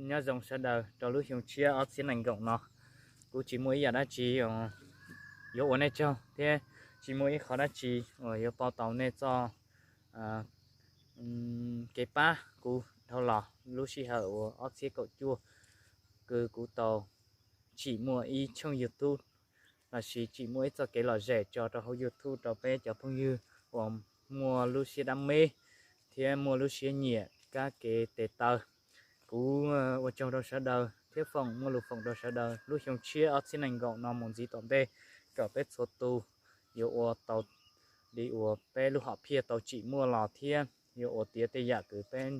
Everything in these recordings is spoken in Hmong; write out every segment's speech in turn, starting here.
Nyob zoo sawv daws rau lub xyoo tshiab ob txhiab nees nkaum no, kuv tsis muaj ib yam dab tsi yuav ua nej tsaug thiab tsis muaj ib qho dab tsi uas yuav pauv tau nej txoj kev pab kuv dhau los. Lub sij hawm uas ob txhiab kaum cuaj, kws kuv tau tsim muaj ib tshooj YouTube lossis tsim muaj ib txoj kev lom zem tso rau hauv YouTube rau peb cov phooj ywg uas muaj lub siab dab meb thiab muaj lub siab nyiam kab ke tes taw. Kuv ua tsaug rau sawv daws thiab foom muaj lus foom rau sawv daws lub xyoo tshiab ob txhiab nees nkaum no mus ntxiv tom ntej, kom peb txhua tus yuav ua tau li uas peb lub hom phiaj tau tsim muaj los thiab yuav ua tiav tej yam kws peb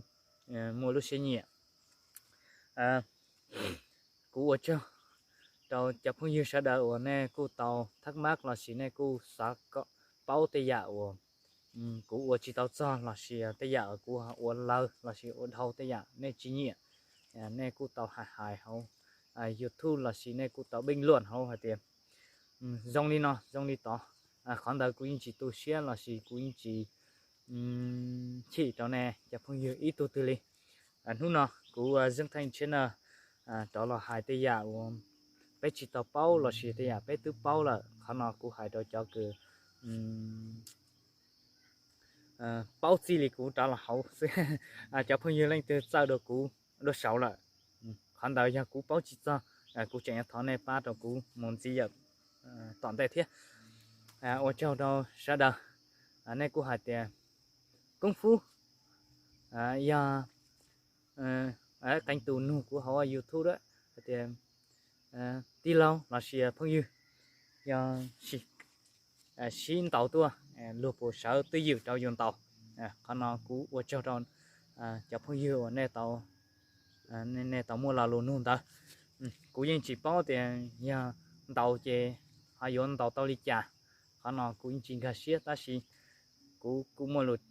muaj lub siab nyiam. Kuv ua tsaug rau cov phooj ywg sawv daws uas nej kuj tau thab mab lossis nej kuj xav kom paub tej yam uas kuv ua tsis tau txog lossis tej yam kuv ua lawv lossis ua dhau tej yam nej tsis nyiam, nej kuj tau hais hais hauv YouTube lossis nej kuj tau beej luam hauv hais tias zoo li no zoo li tod. Qhov ntawd kuv yeej tsis tu siab lossis kuv yeej tsis chim rau nej cov phooj ywg ib tug twg li. Hnub no kuv Zeeb Theej Channel rov los hais tej yam uas peb tsis tau paub lossis tej yam peb twb paub lawm. Qhov no kuv hais rau cov kws paub txij li kuv rov los hauv xwb. Cov phooj ywg leej twg txawj dua kuv dua saud lawm, qhov ntawd yog kuv paub tsis txog, kuv tseem yuav thov nej pab rau kuv mus ntxiv yam tom ntej thiab. Ua tsaug rau sawv daws. Nej kuj hais tias koob fub yog qee tus nug kuv hauv YouTube hais tias tij laug lossis phooj ywg, yog sib ntaus tuaj luag puas sawv twj ywm rau yus ntaus? Qhov no kuv ua tsaug rau cov phooj ywg uas nej tau muaj lo lus nug ntawd. Kuv yeej tsis paub tias yog ntaus ces ho yuav ntaus tau li cas. Qhov no kuv yeej tsis nkag siab tab sis kuv kuj muaj lus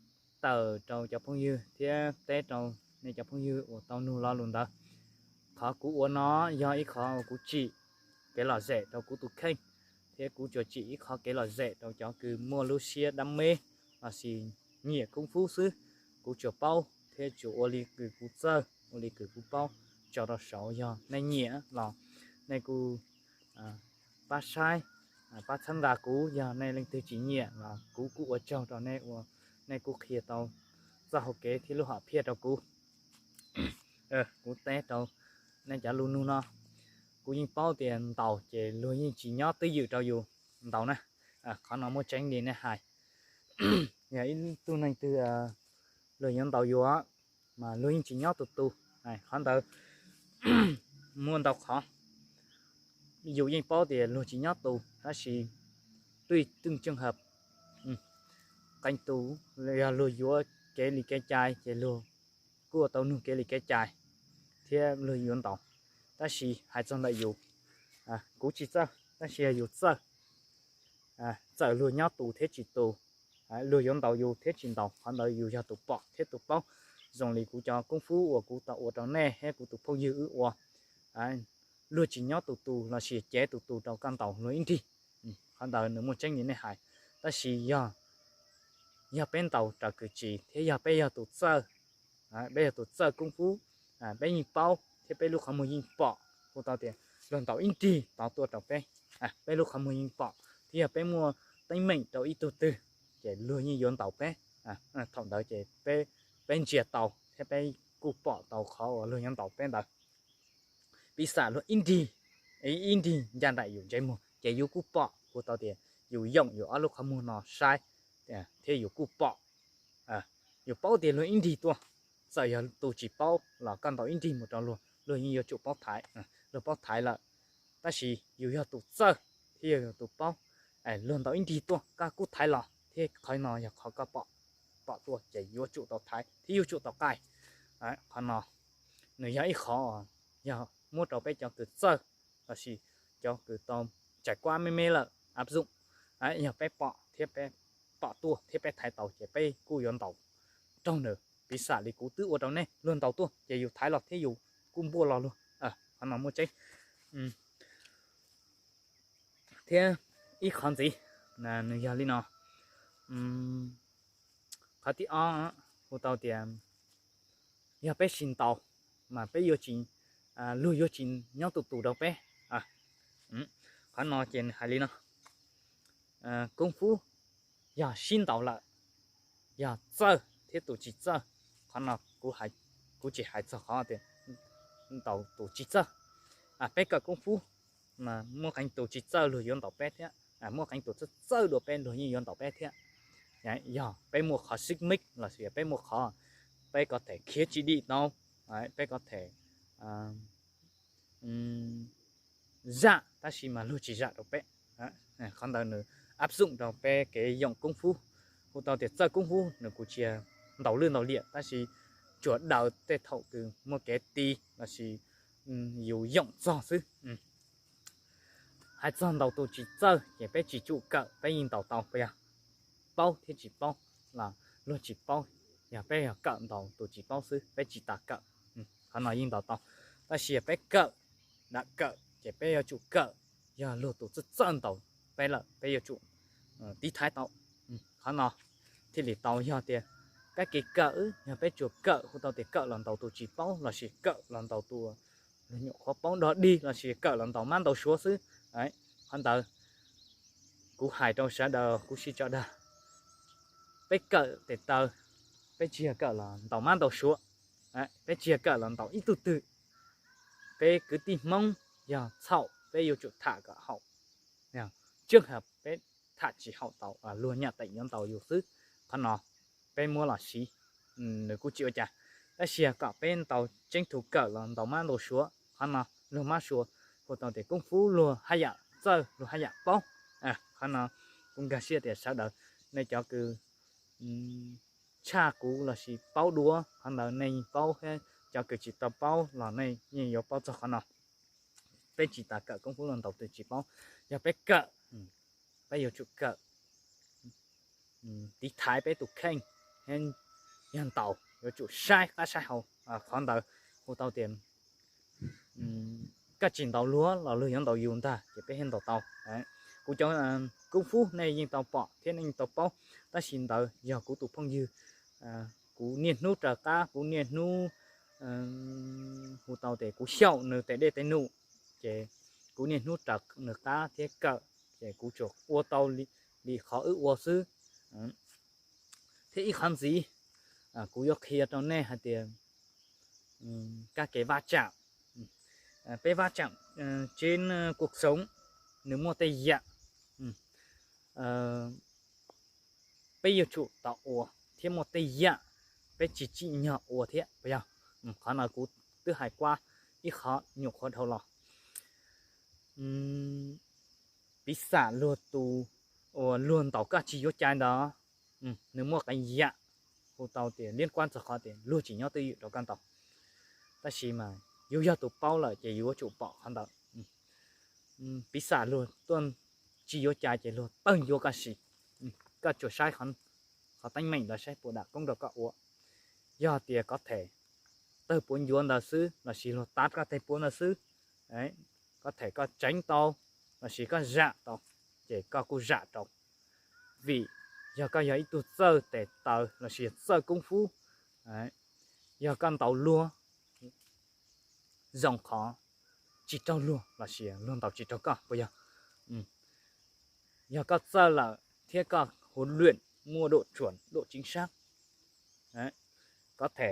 tawm rau cov phooj ywg thiab teb rau nej cov phooj ywg uas tau nug lo lus ntawd. Qhov kuv ua no yog ib qho uas kuv tsim kev lom zem rau kuv tus kheej, thiab kuv tsuas tsim ib qho kev lom zem rau cov kws muaj lub siab dab meb lossis nyiam koob fub xwb. Kuv tsuas paub thiab tsuas ua li kws kuv txawj, ua li kws kuv paub tso rau saud. Yog nej nyiam los nej kuj pab saib, pab txhawb nqa kuv. Yog nej leej twg tsis nyiam los kuv kuj ua tsaug rau nej uas nej kuj qhia tau txoj hau kev thiab lub hom phiaj rau kuv. Kuv teb rau nej cov lus nug no, kuv yeej paub tias ntaus ces luag yeej tsis nyob twj ywm rau yus ntaus na. Qhov no muaj tseeb li nej hais. Yog ib tug neeg twg luag yuav ntaus yus mas luag yeej tsis nyob tus tus. Qhov ntawd muaj ntau qhov. Yus yeej paub tias luag tsis nyob tus tab sis twj twj tseej hab qee tus yog luag yuav kev li kev cai ces luag kuj ua tau nug kev li kev cai thiab luag yuav ntaus. Tab sis hais txog ntawm yus, kuv tsis txawj tab sis yog yus txawj, txawm luag nyob tus thiab tsis tus, luag yuav ntaus yus thiab tsis ntaus, qhov ntawd yus yog tus pom thiab tus paub. Zoo li kuv cov koob fub uas kuv tau ua rau nej thiab kuv tus phooj ywg wb ua, luag tsis nyob tus tus lossis cev tus tus rau koj ntaus luag ib nrig. Qhov ntawd nws muaj tseeb li nej hais. Tab sis yog, yog peb ntaus raws kws tsis thiab yog peb yog tus txawj, peb yog tus txawj koob fub, peb yeej paub thiab peb lub qhov muag yeej pom kuj tau tias luag ntaus ib nrig tod tuaj rau peb, peb lub qhov muag yeej pom. Thiab yog peb muaj teeb meem rau ib tug twg ces luag yeej yuav ntaus peb. Thaum ntawd ces peb ntsia tau thiab peb kuj pom tau qhov uas luag yuav ntaus peb ntawd. Piv xam luag ib nrig, ib nrig ncaj nraim yus ntsej muag ces yus kuj pom kuj tau tias yus yoom yus ob lub qhov muag no saib thiab yus kuj pom. Yus paub tias luag ib nrig tuaj, txawm yog tus tsis paub los koj ntaus ib nrig mus rau luag, luag yeej yuav tsum paub thaiv, luag paub thaiv lawm. Tab sis yus yog tus txawj thiab yog tus paub, luag ntaus ib nrig tuaj koj kuj thaiv los thiab qhov no yog qhov koj pom, pom tuaj ces yuav tsum tau thaiv thiab yuav tsum tau qaij. Qhov no nws yog ib qhov yog muab rau peb cov kws txawj lossis cov kws tau tsais kuab me me lawm áp dụng. Yog peb pom thiab peb pom tuaj thiab peb thaiv tau ces peb kuj yuav ntaus raug nws. Piv xam li kuv twb ua rau nej, luag ntaus tuaj ces yus thaiv los thiab yus kuj npuaj los luag. Qhov no muaj tseeb. Thiab ib qhov ntxiv, nws yog li no. Qhov thib ob, kuj tau tias yog peb tsis ntaus mas peb yuav tsis luag yuav tsis nyob tus tus rau peb. Qhov no ces nws hais li no, koob fub yog sib ntaus lawm, yog txawj thiab tus tsis txawj. Qhov no kuv tsis hais txog qhov tias ntaus tus tsis txawj. Peb kawm koob fub mas muaj qee tus tsis txawj luag yuav ntaus peb thiab, muaj qee tus txawj txawj dua peb luag yeej yuav ntaus peb thiab. Yog peb muaj qhov xib mib los sis peb muaj qhov peb có thể khiav tsis dim tau, peb có thể zam tab sis mas luag tsis zam rau peb. Qhov ntawd nws áp dụng rau peb kev yoom koob fub. Hu tau tias txawj koob fub nws kuj tsis yog ntaus lwj ntaus liam tab sis tsuas daws tej thaum kws muaj kev ti los sis yus yoom txog xwb. Hais txog ntaus tus tsis txawj ces peb tsis tsum kawm peb yeej ntaus tau puas yog? Paub thiab tsis paub los luag tsis paub, yog peb yog kawm ntaus tus tsis paub xwb peb tsis tas kawm, qhov no yeej ntaus tau. Tab sis yog peb kawm, dam kawm ces peb yuav tsum kawm, yog luag tus txawj txawj ntaus peb lawm peb yuav tsum tiv thaiv tau. Qhov no thiaj li tau yog tias kab ke kawm, yog peb tsuas kawm hu tau tias kawm los ntaus tus tsis paub los sis kawm los ntaus tus luag nyuam qhuav paub dog dig los sis kawm los ntaus mab ntaus suav xwb. Qhov ntawd kuv hais rau sawv daws kuv sib tso dag, peb kawm tes taw, peb tsis yog kawm los ntaus mab ntaus suav, peb tsis yog kawm los ntaus ib tug twg, peb kwv tij Hmoob yog txhaum peb yuav tsum tham kom haum, tsis yog peb tham tsis haum tau luag nyam teem yuav ntaus yus xwb. Qhov no peb muab los siv nws kuj tsis ua cas, tab sis yog kom peb ntaus tseeb thus kawm los ntaus mab ntaus suav, qhov no luag mab suav hu tau tias koob fub luag haj yam txawj luag haj yam paub. Qhov no kuv nkag siab tias sawv daws nej cov kws tshaj kuv los sis paub dua qhov ntawd nej yeej paub thiab, cov kws tsis tau paub los nej yeej yuav paub txog qhov no. Peb tsis tas kawm koob fub los ntaus tus tsis paub, yog peb kawm, peb yuav tsum kawm tiv thaiv peb tus kheej, yog ntaus yuav tsum saib qab saib hau. Qhov ntawd hu tau tias koj tsis ntaus luag los luag yuav ntaus yus ntag ces peb thiaj ntaus tau. Kuv cov koob fub nej yeej tau pom thiab nej yeej tau paub, tab sis ntawd yog kuv tus phooj ywg, kuv niaj hnub raws qab, kuv niaj hnub hu tau tias kuv xyaum nws tes dej tes num, ces kuv niaj hnub raws nws qab thiab kawm, ces kuv tsuas ua tau li qhov wb ua xwb. Thiab ib qhov ntxiv, kuv yuav qhia rau nej hais tias kab ke vaj tsam, peb vaj tsam trên cuộc sống nws muaj tej yam peb yuav tsum tau ua thiab muaj tej yam peb tsis tsim nyog ua thiab puas yog? Qhov no kuv twb hais qua ib qhov nyuam qhuav dhau los. Piv xam luag tus uas luag ntaus koj tsis yuav cai ntawd, nws muaj qee yam hu tau tias liên quan txog qhov tias luag tsis nyob twj ywm rau koj ntaus, tab sis mas yus yog tus paub lawm ces yus yuav tsum pom qhov ntawd. Piv xam luag tuaj tsis yuav cai ces luag tawg ncuav koj sim, koj tsuas saib qhov teeb meem ntawd saib puas dam koob rau koj ua. Yog tias có thể tawg puav ncuav ntawd xwb los sis luag tav koj tej puav ntawd xwb, có thể koj tseev tau los sis koj zam tau, ces koj kuj zam rau. Vim yog koj yog ib tug txawj tes taw los sis txawj koob fub, yog koj ntaus luag zoo qhov tsis raug luag los sis luag ntaus tsis raug koj puas yog? Yog koj txawj lawm thiab koj huấn luyện muaj độ chuẩn, độ chính xác, có thể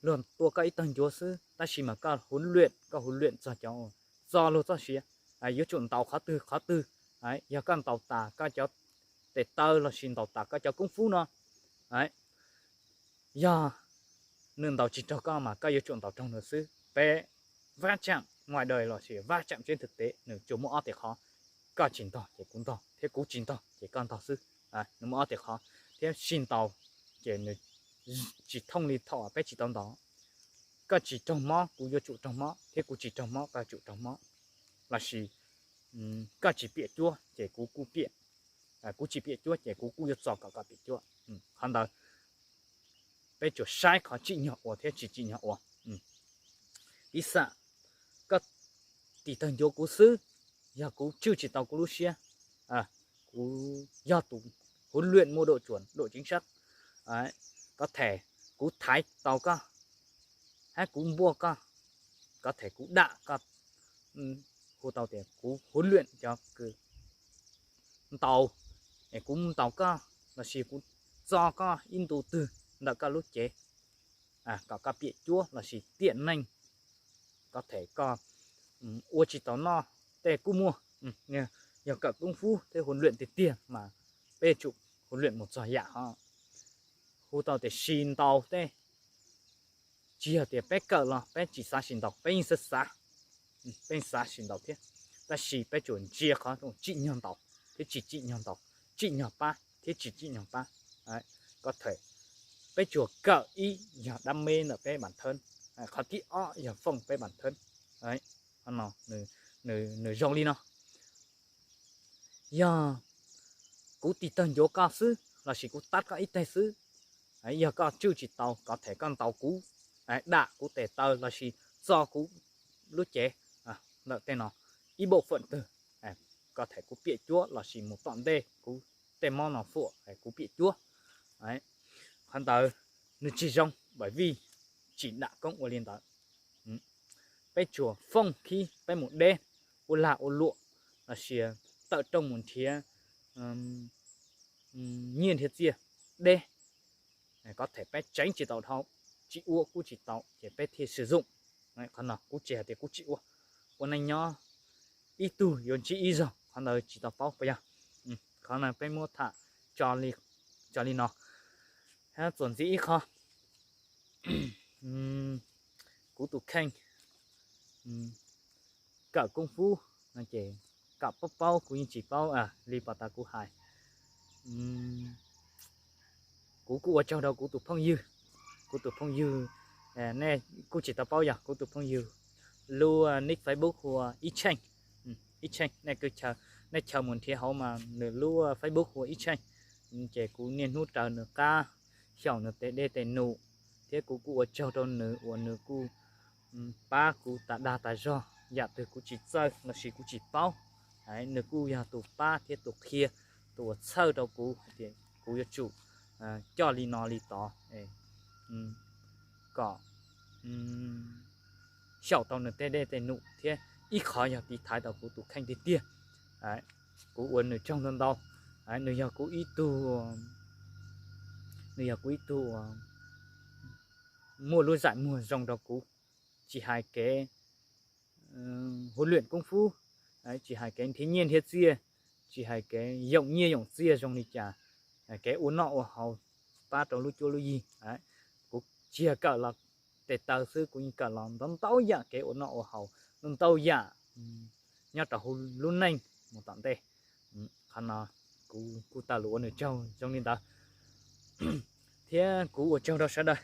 luag tua koj ib tog ncuav xwb tab sis mas koj huấn luyện, koj huấn luyện txog cov, txog luag txoj sia, yuav tsum ntaus qhov twg qhov twg. Yog koj ntaus tas koj cov tes taw los sis ntaus tas koj cov koob fub no, yog nws ntaus tsis raug koj mas koj yuav tsum ntaus raug nws xwb. Peb va chạm ngoài đời los sis va chạm trên thực tế nws tsuas muaj ob tiag qhov, koj tsis ntog ces kuv ntog thiab kuv tsis ntog ces koj ntog xwb. Nws muaj ob tiag qhov, thiab sib ntaus ces nws tsis thooj li thaum peb tsis tau ntaus. Koj tsis raug mob kuv yuav tsum raug mob thiab kuv tsis raug mob koj yuav tsum raug mob, los sis koj tsis piam cuab ces kuv kuj piam, kuv tsis piam cuab ces kuv kuj yuav txo kom koj piam cuab. Qhov ntawd peb tsuas saib qhov tsim nyog ua thiab tsis tsim nyog ua. Piv xam koj tis tawg ncuav kuv xwb, yog kuv tswj tsis tau kuv lub siab, kuv yog tus huấn luyện muaj độ chuẩn, độ chính xác, có thể kuv thaiv tau koj, hab kuv npuaj koj, Có thể kuv dam koj, hu tau tias kuv huấn luyện cov kws ntaus, es kuv ntaus koj lossis kuv txo koj ib ntu twg ntawm koj lub cev, kom koj piam cuab lossis tiam neej, có thể koj ua tsis tau noj tej kuj muaj. Yog kawm koob fub thiab huấn luyện tiag tiag mas peb yuav tsum huấn luyện mus txog yam ho hu tau tias sis ntaus tej. Tsis yog tias peb kawm los peb tsis xav sis ntaus, peb yeej xav xav, peb yeej xav sis ntaus thiab, tab sis peb tsuas ntsia qhov tsim nyog ntaus thiab tsis tsim nyog ntaus, tsim nyog pab thiab tsis tsim nyog pab. Có thể peb tsuas kawm ib yog dab meb ntawm peb bản thân, qhov thib ob yog fooj peb bản thân. Qhov no nws zoo li no. Yog kuv tig tawg ncuav koj xwb lossis kuv tab koj ib teg xwb, yog koj tswj tsis tau, có thể koj ntaus kuv, dam kuv tes taw lossis txo kuv lub cev ntawm tej no ib bộ phận twg, có thể kuv piam cuab lossis mus tom ntej kuv tej mob no fuam kuv piam cuab. Qhov ntawd nws tsis zoo, bởi vì tsim dam koob ua li ntawd. Peb tsuas fooj khib peb mus deb, ua lag ua luam, lossis tawm rooj mus nrhiav nyiaj nrhiav txiaj deb, có thể peb tseev tsis tau dhau, tsis ua kuj tsis tau ces peb thiaj sử dụng. Qhov no kuv tsis hais tias kuv tsis ua. Ua neej nyob ib tug yuav ntsib ib zaug, qhov ntawd tsis tau paub puas yog? Qhov no peb muab tham tso li no. Txuas ntxiv ib qho, kuv tus kheej kawm koob fub no ces kom paub paub kuv yeej tsis paub li pom tas kuv hais. Kuv kuj ua tsaug rau kuv tus phooj ywg, kuv tus phooj ywg, nej kuj tsis tau paub yog kuv tus phooj ywg lub nick Facebook hu ua Ib Tsheej. Ib Tsheej, nej chaw mus nrhiav hauv mas nws lub Facebook hu ua Ib Tsheej. Ces kuv niaj hnub raws nws qab, xyaum nws tes dej tes num, thiab kuv kuj ua tsaug rau nws uas nws kuj pab kuv tas dag tas zog, yam twg kuv tsis txawj lossis kuv tsis paub, nws kuj yog tus pab thiab tus qhia, tus uas txhawj rau kuv hais tias kuv yuav tsum coj li no li tod kom xyaum tau nws tej dej tej num thiab ib qhov yog tiv thaiv tau kuv tus kheej tiag tiag. Kuv ua nws tsaug ntau ntau. Nws yog kuv ib tug, nws yog kuv ib tug uas muaj lub zais muag zoo rau kuv, tsis hais kev huấn luyện koob fub, tsis hais kev nrhiav nyiaj nrhiav txiaj, tsis hais kev yoom nyiaj yoom txiaj zoo li cas, kev ua noj ua haus pab rau lub cuab lub yig. Kuv tsis yog kawm los tes taw xwb, kuv yeej kawm los ntau ntau yam kev ua noj ua haus, ntau ntau yam nyob rau hauv lub neej mus tom ntej. Qhov no kuv kuj tawm lus ua nws tsaug zoo li ntawd. Thiab kuv ua tsaug rau sawv daws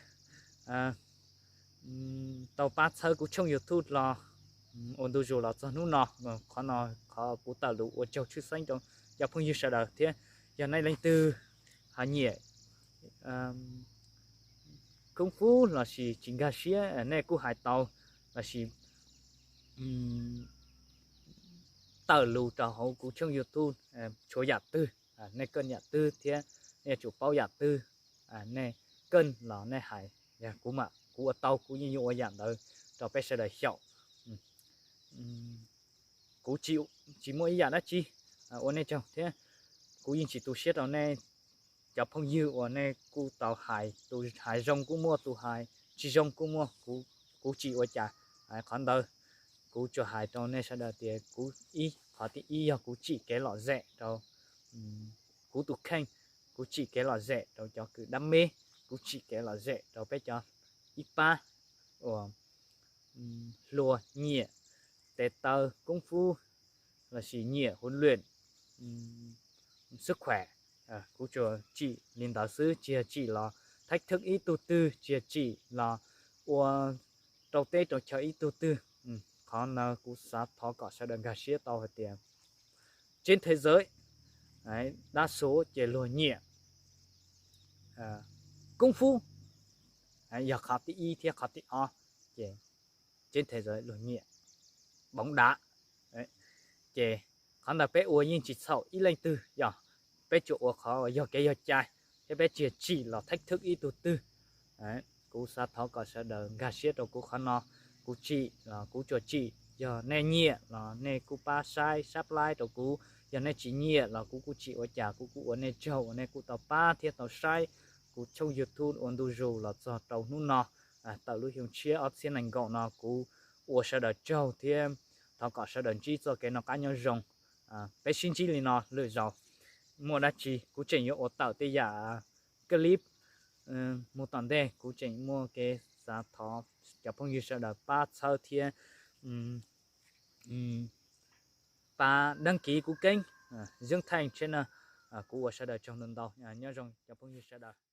tau pab txhawb kuv tshooj YouTube los ua ntu zus los txog hnub no. Qhov no qhov kuv tawm lus ua tsaug tshwj xeeb rau cov phooj ywg sawv daws thiab. Yog nej leej twg ho nyiam koob fub lossis tsis nkag siab nej kuj hais tau, lossis tawm lus rau hauv kuv tshooj YouTube, tshuav yam twg, nej keej yam twg thiab nej yuav tsum paub yam twg, nej keej los nej hais, kuv mam, kuv ua tau kuv yeej yuav ua yam ntawd rau peb sawv daws xyaum. Kuv tsis muaj ib yam dab tsi, ua nej tsaug thiab. Kuv yeej tsis tu siab rau nej cov phooj ywg uas nej kuj tau hais, tus hais zoo kuj muaj, tus hais tsis zoo kuj muaj, kuv tsis ua cas. Qhov ntawd kuv tsuas hais rau nej sawv daws tias kuv ib, qhov thib ib yog kuv tsim kev lom zem rau kuv tus kheej, kuv tsim kev lom zem rau cov kws dab meb, kuv tsim kev lom zem rau peb cov ib pab uas hluas nyiam tes taw koob fub lossis nyiam huấn luyện sức khỏe. Kuv tsuas tsim li ntawd xwb, tsis yog tsim los thách thức ib tug twg, tsis yog tsim los ua rau teb rau chaw ib tug twg. Qhov ntawd kuv xav thov kom sawv daws nkag siab tau hais tias trên thế giới đa số ces luag nyiam koob fub, yog qhov thib ib thiab qhov thib ob ces trên thế giới luag nyiam bóng đá. Ces qhov ntawd peb ua yeej tsis txhaum ib leej twg, yog peb tsuas ua qhov yog kev yog cai thiab peb tsis yog tsim los thách thức ib tug twg. Kuv xav thov kom sawv daws nkag siab rau kuv qhov no. Kuv tsim los kuv tsuas tsim, yog nej nyiam los nej kuj pab saib subscribe rau kuv, yog nej tsis nyiam los kuv kuj tsis ua cas, kuv kuj ua nej tsaug uas nej kuj tau pab thiab tau saib kuv channel YouTube ua ntu zus los txog rau hnub no. Tawm lub xyoo tshiab ob txhiab nees nkaum no kuv ua sawv daws tsaug thiab thov kom sawv daws ntsib txoj kev noj qab nyob zoo. Peb sib ntsib li no, lwm zaus muaj dab tsi kuv tseem yuav ua tawm tej yam clip mus tom ntej, kuv tseem muaj kev xav thov cov phooj ywg sawv daws pab txhawb thiab pab đăng ký kuv kênh Dưỡng Thành Channel. Kuv ua sawv daws tsaug ntau ntau, nyob zoo cov phooj ywg sawv daws.